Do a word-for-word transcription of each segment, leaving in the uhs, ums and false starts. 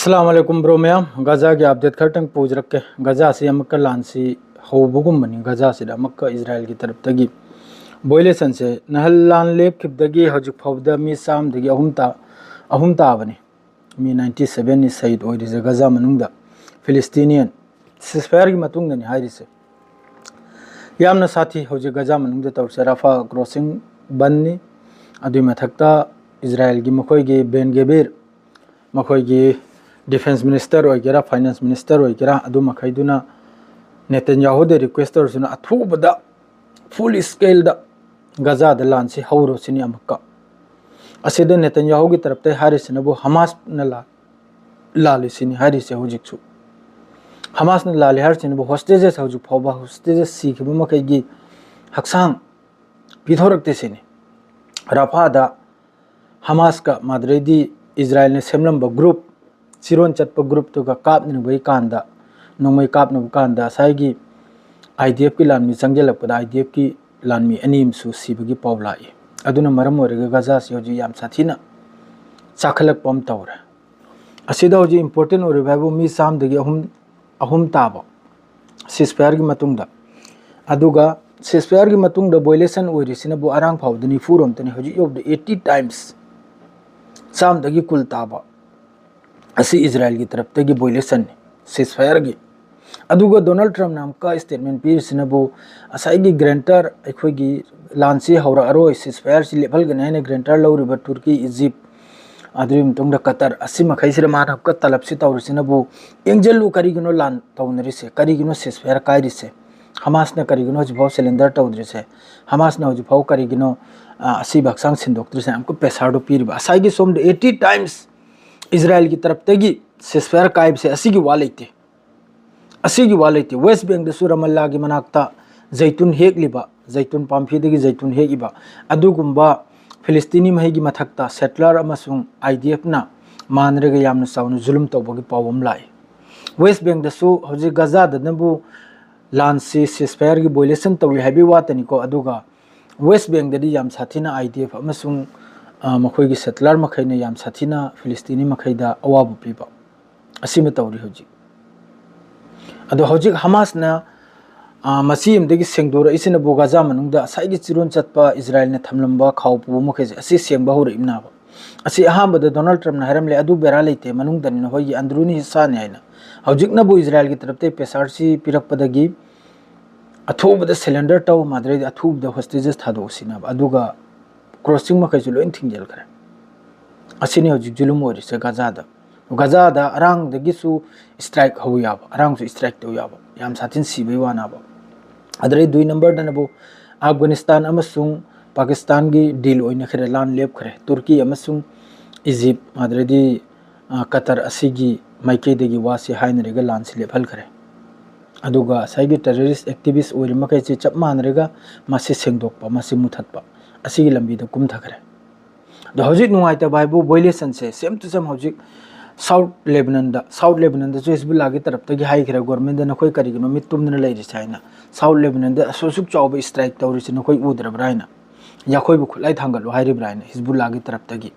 ꯑꯁꯂꯥꯝ ꯑꯂꯩꯀꯨꯝ bro ꯃꯌꯥꯝ, ꯒꯖꯥꯒꯤ update ꯈꯔꯇꯪ ꯄꯨꯖꯔꯛꯀꯦ꯫ ꯒꯖꯥꯁꯤ ꯑꯃꯨꯛꯀ ꯂꯥꯟꯁꯤ ꯍꯧꯕꯒꯨꯝꯕꯅꯤ꯫ ꯒꯖꯥꯁꯤꯗ ꯑꯃꯨꯛꯀ ꯏꯖꯔꯥꯏꯜꯒꯤ ꯇꯔꯞꯇꯒꯤ ꯚꯣꯏꯂꯦꯁꯟꯁꯦ, ꯅꯍꯥꯟ ꯂꯥꯟ ꯂꯦꯞꯈꯤꯕꯗꯒꯤ ꯍꯧꯖꯤꯛ ꯐꯥꯎꯕꯗ ꯃꯤ ꯆꯥꯝꯗꯒꯤ ꯑꯍꯨꯝ ꯇꯥ-, ꯑꯍꯨꯝ ꯇꯥꯕꯅꯤ꯫ ꯃꯤ ꯅꯥꯏꯟꯇꯤ ꯁꯕꯦꯟꯅꯤ ꯁꯍꯤꯗ ꯑꯣꯏꯔꯤꯁꯦ ꯒꯖꯥ ꯃꯅꯨꯡꯗ꯫ ꯐꯤꯂꯤꯁꯇꯤꯅꯤꯌꯟ ꯁꯤꯁꯐꯥꯌꯔꯒꯤ ꯃꯇꯨꯡꯗꯅꯤ ꯍꯥꯏꯔꯤꯁꯦ꯫ ꯌꯥꯝꯅ ꯁꯥꯊꯤ ꯍꯧꯖꯤꯛ ꯒꯖꯥ ꯃꯅꯨꯡꯗ ꯇꯧꯔꯤꯁꯦ꯫ ꯔꯥꯐꯥ ꯀ꯭ꯔꯣꯁꯤꯡ ꯕꯟꯅꯤ꯫ ꯑꯗꯨꯒꯤ ꯃꯊꯛꯇ ꯏꯖꯔꯥꯏꯜꯒꯤ ꯃꯈꯣꯏꯒꯤ ꯕꯦꯟ ꯒꯦꯕꯤꯔ, ꯃꯈꯣꯏꯒꯤ ꯗꯤꯐꯦꯟꯁ ꯃꯤꯅꯤꯁꯇꯔ ꯑꯣꯏꯒꯦꯔꯥ, ꯐꯥꯏꯅꯥꯟꯁ ꯃꯤꯅꯤꯁꯇꯔ ꯑꯣꯏꯒꯦꯔꯥ, ꯑꯗꯨ ꯃꯈꯩꯗꯨꯅ ꯅꯦꯇꯟꯌꯥꯍꯨꯗ ꯔꯤꯀ꯭ꯋꯦꯁ ꯇꯧꯔꯁꯤꯅ ꯑꯊꯨꯕꯗ ꯐꯨꯜ ꯁ꯭ꯀꯦꯜꯗ ꯒꯖꯥꯗ ꯂꯥꯟꯁꯤ ꯍꯧꯔꯣ ꯁꯤꯅꯤ ꯑꯃꯨꯛꯀ꯫ ꯑꯁꯤꯗ ꯅꯦꯇꯟꯌꯥꯍꯨꯒꯤ ꯇꯔꯞꯇ ꯍꯥꯏꯔꯤꯁꯤꯅꯕꯨ ꯍꯃꯥꯁꯅ ꯂꯥ-, ꯂꯥꯜꯂꯤ ꯁꯤꯅꯤ ꯍꯥꯏꯔꯤꯁꯦ ꯍꯧꯖꯤꯛꯁꯨ꯫ ꯍꯃꯥꯁꯅ ꯂꯥꯜꯂꯤ ꯍꯥꯏꯔꯤꯁꯤꯅꯕꯨ ꯍꯣꯁꯇꯦꯖꯦꯁ ꯍꯧꯖꯤꯛ ꯐꯥꯎꯕ ꯍꯣꯁꯇꯦꯖꯦꯁ ꯁꯤꯈꯤꯕ ꯃꯈꯩꯒꯤ ꯍꯛꯆꯥꯡ ꯄꯤꯊꯣꯔꯛꯇꯦ ꯁꯤꯅꯤ꯫ ꯔꯥꯐꯥꯗ ꯍꯃꯥꯁꯀ ꯃꯥꯗ꯭ꯔꯩꯗꯤ ꯏꯖꯔꯥꯏꯜꯅ ꯁꯦꯝꯂꯝꯕ ꯒ꯭ꯔꯨꯞ, ꯆꯤꯔꯣꯟ ꯆꯠꯄ ꯒ꯭ꯔꯨꯞꯇꯨꯒ ꯀꯥꯞꯅꯔꯨꯕꯒꯤ ꯀꯥꯟꯗ, ꯅꯣꯡꯃꯩ ꯀꯥꯞꯅꯕ ꯀꯥꯟꯗ ꯉꯁꯥꯏꯒꯤ ꯑꯥꯏ ꯗꯤ ꯑꯦꯐꯀꯤ ꯂꯥꯟꯃꯤ ꯆꯪꯁꯤꯜꯂꯛꯄꯗ ꯑꯥꯏ ꯗꯤ ꯑꯦꯐꯀꯤ ꯂꯥꯟꯃꯤ ꯑꯅꯤ ꯑꯃꯁꯨ ꯁꯤꯕꯒꯤ ꯄꯥꯎ ꯂꯥꯛꯏ꯫ ꯑꯗꯨꯅ ꯃꯔꯝ ꯑꯣꯏꯔꯒ ꯒꯖꯥꯁꯤ ꯍꯧꯖꯤꯛ ꯌꯥꯝ ꯁꯥꯊꯤꯅ ꯆꯥꯈꯠꯂꯛꯄ ꯑꯃ ꯇꯧꯔꯦ꯫ ꯑꯁꯤꯗ ꯍꯧꯖꯤꯛ ꯏꯝꯄꯣꯔꯇꯦꯟ ꯑꯣꯏꯔꯤꯕ ꯍꯥꯏꯕꯨ ꯃꯤ ꯆꯥꯝꯗꯒꯤ ꯑꯍꯨꯝ, ꯑꯍꯨꯝ ꯇꯥꯕ ꯁꯤꯁꯐꯥꯌꯔꯒꯤ ꯃꯇꯨꯡꯗ꯫ ꯑꯗꯨꯒ ꯁꯤꯁꯐꯥꯌꯔꯒꯤ ꯃꯇꯨꯡꯗ ꯚꯣꯏꯂꯦꯁꯟ ꯑꯣꯏꯔꯤꯁꯤꯅꯕꯨ ꯑꯔꯥꯡ ꯐꯥꯎꯕꯗ ꯅꯤꯐꯨꯔꯣꯝꯇꯅꯤ꯫ ꯍꯧꯖꯤꯛ ꯌꯧꯕꯗ ꯑꯩꯠꯇꯤ ꯇꯥꯏꯝꯁ, ꯆꯥꯝꯗꯒꯤ ꯀꯨꯜ ꯇꯥꯕ ꯑꯁꯤ ꯏꯖꯔꯥꯏꯜꯒꯤ ꯇꯔꯞꯇꯒꯤ ꯚꯣꯏꯂꯦꯁꯟꯅꯤ ꯁꯤꯁꯐꯥꯌꯔꯒꯤ꯫ ꯑꯗꯨꯒ ꯗꯣꯅꯥꯜꯗ ꯇ꯭ꯔꯝꯞꯅ ꯑꯃꯨꯛꯀ ꯁ꯭ꯇꯦꯠꯃꯦꯟ ꯄꯤꯔꯤꯁꯤꯅꯕꯨ ꯉꯁꯥꯏꯒꯤ ꯒ꯭ꯔꯦꯟꯇꯔ ꯑꯩꯈꯣꯏꯒꯤ ꯂꯥꯟꯁꯤ ꯍꯧꯔꯛꯑꯔꯣꯏ, ꯁꯤꯁꯐꯥꯌꯔꯁꯤ ꯂꯦꯞꯍꯜꯒꯅꯤ ꯍꯥꯏꯅ ꯒ꯭ꯔꯦꯟꯇꯔ ꯂꯧꯔꯤꯕ ꯇꯨꯔꯀꯤ, ꯏꯖꯤꯞ, ꯑꯗꯨꯒꯤ ꯃꯇꯨꯡꯗ ꯀꯇꯔ, ꯑꯁꯤ ꯃꯈꯩꯁꯤꯗ ꯃꯥꯅ ꯑꯃꯨꯛꯀ ꯇꯂꯞꯁꯤ ꯇꯧꯔꯤꯁꯤꯅꯕꯨ, ꯌꯦꯡꯁꯤꯜꯂꯨ, ꯀꯔꯤꯒꯤꯅꯣ ꯂꯥꯟ ꯇꯧꯅꯔꯤꯁꯦ? ꯀꯔꯤꯒꯤꯅꯣ ꯁꯤꯁꯐꯥꯌꯔ ꯀꯥꯏꯔꯤꯁꯦ? ꯍꯃꯥꯁꯅ ꯀꯔꯤꯒꯤꯅꯣ ꯍꯧꯖꯤꯛꯐꯥꯎ ꯁꯔꯦꯟꯗꯔ ꯇꯧꯗ꯭ꯔꯤꯁꯦ? ꯍꯃꯥꯁꯅ ꯍꯧꯖꯤꯛꯐꯥꯎ ꯀꯔꯤꯒꯤꯅꯣ, ꯑ, ꯑꯁꯤꯕ ꯍꯛꯆꯥꯡ ꯁꯤꯟꯗꯣꯛꯇ꯭ꯔꯤꯁꯦ? ꯑꯃꯨꯛꯀ ꯄ꯭ꯔꯦꯁꯔꯗꯣ ꯄꯤꯔꯤꯕ꯫ ꯉꯁꯥꯏꯒꯤ ꯁꯣꯝꯗ ꯑꯩꯠꯇꯤ ꯇꯥꯏꯝꯁ ꯏꯖꯔꯥꯏꯜꯒꯤ ꯇꯔꯞꯇꯒꯤ ꯁꯤꯁꯐꯥꯌꯔ ꯀꯥꯏꯕꯁꯦ ꯑꯁꯤꯒꯤ ꯋꯥ ꯂꯩꯇꯦ꯫ ꯑꯁꯤꯒꯤ ꯋꯥ ꯂꯩꯇꯦ꯫ ꯋꯦꯁ ꯕꯦꯡꯗꯁꯨ ꯔꯃꯜꯂꯥꯒꯤ ꯃꯅꯥꯛꯇ ꯖꯩꯇꯨꯟ ꯍꯦꯛꯂꯤꯕ, ꯖꯩꯇꯨꯟ ꯄꯥꯝꯕꯤꯗꯒꯤ ꯖꯩꯇꯨꯟ ꯍꯦꯛꯏꯕ ꯑꯗꯨꯒꯨꯝꯕ ꯐꯤꯂꯤꯁꯇꯤꯅꯤ ꯃꯍꯩꯒꯤ ꯃꯊꯛꯇ ꯁꯦꯇꯂꯔ ꯑꯃꯁꯨꯡ ꯑꯥꯏ ꯗꯤ ꯑꯦꯐꯅ ꯃꯥꯟꯅꯔꯒ ꯌꯥꯝꯅ ꯆꯥꯎꯅ ꯖꯨꯂꯨꯝ ꯇꯧꯕꯒꯤ ꯄꯥꯎ ꯑꯃ ꯂꯥꯛꯏ꯫ ꯋꯦꯁ ꯕꯦꯡꯗꯁꯨ ꯍꯧꯖꯤꯛ ꯒꯖꯥꯗꯅꯕꯨ ꯂꯥꯟꯁꯤ ꯁꯤꯁꯐꯥꯌꯔꯒꯤ ꯚꯣꯏꯂꯦꯁꯟ ꯇꯧꯏ ꯍꯥꯏꯕꯒꯤ ꯋꯥꯇꯅꯤꯀꯣ, ꯑꯗꯨꯒ ꯋꯦꯁ ꯕꯦꯡꯗꯗꯤ ꯌꯥꯝ ꯁꯥꯊꯤꯅ ꯑꯥꯏ ꯗꯤ ꯑꯦꯐ ꯑꯃꯁꯨꯡ, ꯑ, ꯃꯈꯣꯏꯒꯤ ꯁꯦꯇꯂꯔ ꯃꯈꯩꯅ ꯌꯥꯝ ꯁꯥꯊꯤꯅ ꯐꯤꯂꯤꯁꯇꯤꯅꯤ ꯃꯈꯩꯗ ꯑꯋꯥꯕ ꯄꯤꯕ꯫ ꯑꯁꯤꯃ ꯇꯧꯔꯤ ꯍꯧꯖꯤꯛ꯫ ꯑꯗꯣ ꯍꯧꯖꯤꯛ ꯍꯃꯥꯁꯅ, ꯑ, ꯃꯆꯤ ꯑꯃꯗꯒꯤ ꯁꯦꯡꯗꯣꯔꯛꯏꯁꯤꯅꯕꯨ ꯒꯥꯖꯥ ꯃꯅꯨꯡꯗ ꯉꯁꯥꯏꯒꯤ ꯆꯤꯔꯣꯟ ꯆꯠꯄ ꯏꯖꯔꯥꯏꯜꯅ ꯊꯝꯂꯝꯕ ꯈꯥꯎ ꯄꯨꯕ ꯃꯈꯩꯁꯦ ꯑꯁꯤ ꯁꯦꯡꯕ ꯍꯧꯔꯛꯏꯕꯅꯦꯕ꯫ ꯑꯁꯤ ꯑꯍꯥꯟꯕꯗ ꯗꯣꯅꯥꯜꯗ ꯇ꯭ꯔꯝꯞꯅ ꯍꯥꯏꯔꯝꯂꯦ, "ꯑꯗꯨ ꯕꯦꯔꯥ ꯂꯩꯇꯦ, ꯃꯅꯨꯡꯗꯅꯤ, ꯅꯈꯣꯏꯒꯤ ꯑꯟꯗ꯭ꯔꯨꯅꯤ ꯍꯤꯁꯥꯅꯤ" ꯍꯥꯏꯅ꯫ ꯍꯧꯖꯤꯛꯅꯕꯨ ꯏꯖꯔꯥꯏꯜꯒꯤ ꯇꯔꯞꯇꯒꯤ ꯄ꯭ꯔꯦꯁꯥꯔꯁꯤ ꯄꯤꯔꯛꯄꯗꯒꯤ ꯑꯊꯨꯕꯗ ꯁꯔꯦꯟꯗꯔ ꯇꯧ, ꯃꯗꯨꯗꯩꯗꯤ ꯑꯊꯨꯕꯗ ꯍꯣꯁꯇꯦꯖꯦꯁ ꯊꯥꯗꯣꯛꯑꯁꯤꯅꯦꯕ꯫ ꯑꯗꯨꯒ ꯀ꯭ꯔꯣꯁꯤꯡ ꯃꯈꯩꯁꯨ ꯂꯣꯏ ꯊꯤꯡꯖꯤꯜꯈ꯭ꯔꯦ꯫ ꯑꯁꯤꯅꯤ ꯍꯧꯖꯤꯛ ꯖꯨꯂꯨꯝ ꯑꯣꯏꯔꯤꯁꯦ ꯒꯥꯖꯥꯗ꯫ ꯒꯥꯖꯥꯗ ꯑꯔꯥꯡꯗꯒꯤꯁꯨ ꯁ꯭ꯇ꯭ꯔꯥꯏꯛ ꯍꯧ ꯌꯥꯕ, ꯑꯔꯥꯡꯁꯨ ꯁ꯭ꯇ꯭ꯔꯥꯏꯛ ꯇꯧ ꯌꯥꯕ, ꯌꯥꯝ ꯁꯥꯊꯤꯅ ꯁꯤꯕꯩ ꯋꯥꯅꯦꯕ꯫ ꯑꯗꯨꯗꯩ ꯗꯨꯏ ꯅꯝꯕꯔꯗꯅꯕꯨ ꯑꯐꯒꯥꯅꯤꯁꯇꯥꯟ ꯑꯃꯁꯨꯡ ꯄꯥꯀꯤꯁꯇꯥꯟꯒꯤ ꯗꯤꯜ ꯑꯣꯏꯅꯈ꯭ꯔꯦ, ꯂꯥꯟ ꯂꯦꯞꯈ꯭ꯔꯦ꯫ ꯇꯨꯔꯀꯤ ꯑꯃꯁꯨꯡ ꯏꯖꯤꯞ, ꯑꯗꯨꯗꯩꯗꯤ, ꯑ, ꯀꯇꯔ ꯑꯁꯤꯒꯤ ꯃꯥꯏꯀꯩꯗꯒꯤ ꯋꯥꯁꯤ ꯍꯥꯏꯅꯔꯒ ꯂꯥꯟꯁꯤ ꯂꯦꯞꯍꯟꯈ꯭ꯔꯦ꯫ ꯑꯗꯨꯒ ꯉꯁꯥꯏꯒꯤ ꯇꯦꯔꯣꯔꯤꯁ ꯑꯦꯛꯇꯤꯚꯤꯁ ꯑꯣꯏꯔꯤ ꯃꯈꯩꯁꯤ ꯆꯞ ꯃꯥꯟꯅꯔꯒ ꯃꯁꯤ ꯁꯦꯡꯗꯣꯛꯄ, ꯃꯁꯤ ꯃꯨꯊꯠꯄ, ꯑꯁꯤꯒꯤ ꯂꯝꯕꯤꯗ ꯀꯨꯝꯊꯈ꯭ꯔꯦ꯫ ꯑꯗꯣ ꯍꯧꯖꯤꯛ ꯅꯨꯡꯉꯥꯏꯇꯕ ꯍꯥꯏꯕꯨ ꯚꯣꯏꯂꯦꯁꯟꯁꯦ ꯁꯦꯝ ꯇꯨ ꯁꯦꯝ ꯍꯧꯖꯤꯛ ꯁꯥꯎꯠ ꯂꯦꯕꯅꯟꯗ, ꯁꯥꯎꯠ ꯂꯦꯕꯅꯟꯗꯁꯨ ꯍꯤꯖꯕꯨꯜꯂꯥꯒꯤ ꯇꯔꯞꯇꯒꯤ ꯍꯥꯏꯈ꯭ꯔꯦ, ꯒꯣꯔꯃꯦꯟꯗ ꯅꯈꯣꯏ ꯀꯔꯤꯒꯤꯅꯣ ꯃꯤꯠ ꯇꯨꯝꯗꯅ ꯂꯩꯔꯤꯁꯦ ꯍꯥꯏꯅ꯫ ꯁꯥꯎꯠ ꯂꯦꯕꯅꯟꯗ ꯑꯁꯨꯛ ꯑꯁꯨꯛ ꯆꯥꯎꯕ ꯁ꯭ꯇ꯭ꯔꯥꯏꯛ ꯇꯧꯔꯤꯁꯦ ꯅꯈꯣꯏ ꯎꯗ꯭ꯔꯕ꯭ꯔꯥ ꯍꯥꯏꯅ, ꯌꯥꯈꯣꯏꯕꯨ ꯈꯨꯠꯂꯥꯏ ꯊꯥꯡꯒꯠꯂꯨ ꯍꯥꯏꯔꯤꯕ꯭ꯔꯥ ꯍꯥꯏꯅ ꯍꯤꯖꯕꯨꯜꯂꯥꯒꯤ ꯇꯔꯞꯇꯒꯤ꯫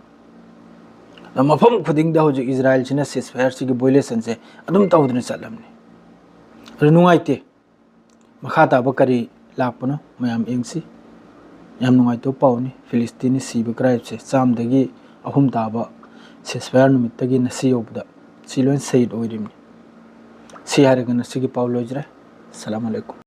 ꯑꯗꯣ ꯃꯐꯝ ꯈꯨꯗꯤꯡꯗ ꯍꯧꯖꯤꯛ ꯏꯖꯔꯥꯏꯜꯁꯤꯅ ꯁꯤꯁꯐꯥꯌꯔꯁꯤꯒꯤ ꯚꯣꯏꯂꯦꯁꯟꯁꯦ ꯑꯗꯨꯝ ꯇꯧꯗꯨꯅ ꯆꯠꯂꯝꯅꯤ꯫ ꯑꯗꯨ ꯅꯨꯡꯉꯥꯏꯇꯦ꯫ ꯃꯈꯥ ꯇꯥꯕ ꯀꯔꯤ ꯂꯥꯛꯄꯅꯣ ꯃꯌꯥꯝ ꯌꯦꯡꯁꯤ꯫ ꯌꯥꯝ ꯅꯨꯡꯉꯥꯏꯇꯕ ꯄꯥꯎꯅꯤ꯫ ꯐꯤꯂꯤꯁꯇꯤꯟꯅ ꯁꯤꯕ ꯀ꯭ꯔꯥꯏꯝꯁꯦ ꯆꯥꯝꯃꯗꯒꯤ ꯑꯍꯨꯝ ꯇꯥꯕ, ꯁꯤꯁꯐꯥꯌꯔ ꯅꯨꯃꯤꯠꯇꯒꯤ ꯉꯁꯤ ꯌꯧꯕꯗ ꯁꯤ ꯂꯣꯏ ꯁꯍꯤꯗ ꯑꯣꯏꯔꯤꯕꯅꯤ꯫ ꯁꯤ ꯍꯥꯏꯔꯒ ꯉꯁꯤꯒꯤ ꯄꯥꯎ ꯂꯣꯏꯖꯔꯦ꯫ ꯑꯁꯂꯥꯃꯨ ꯑꯂꯩꯀꯨꯝ꯫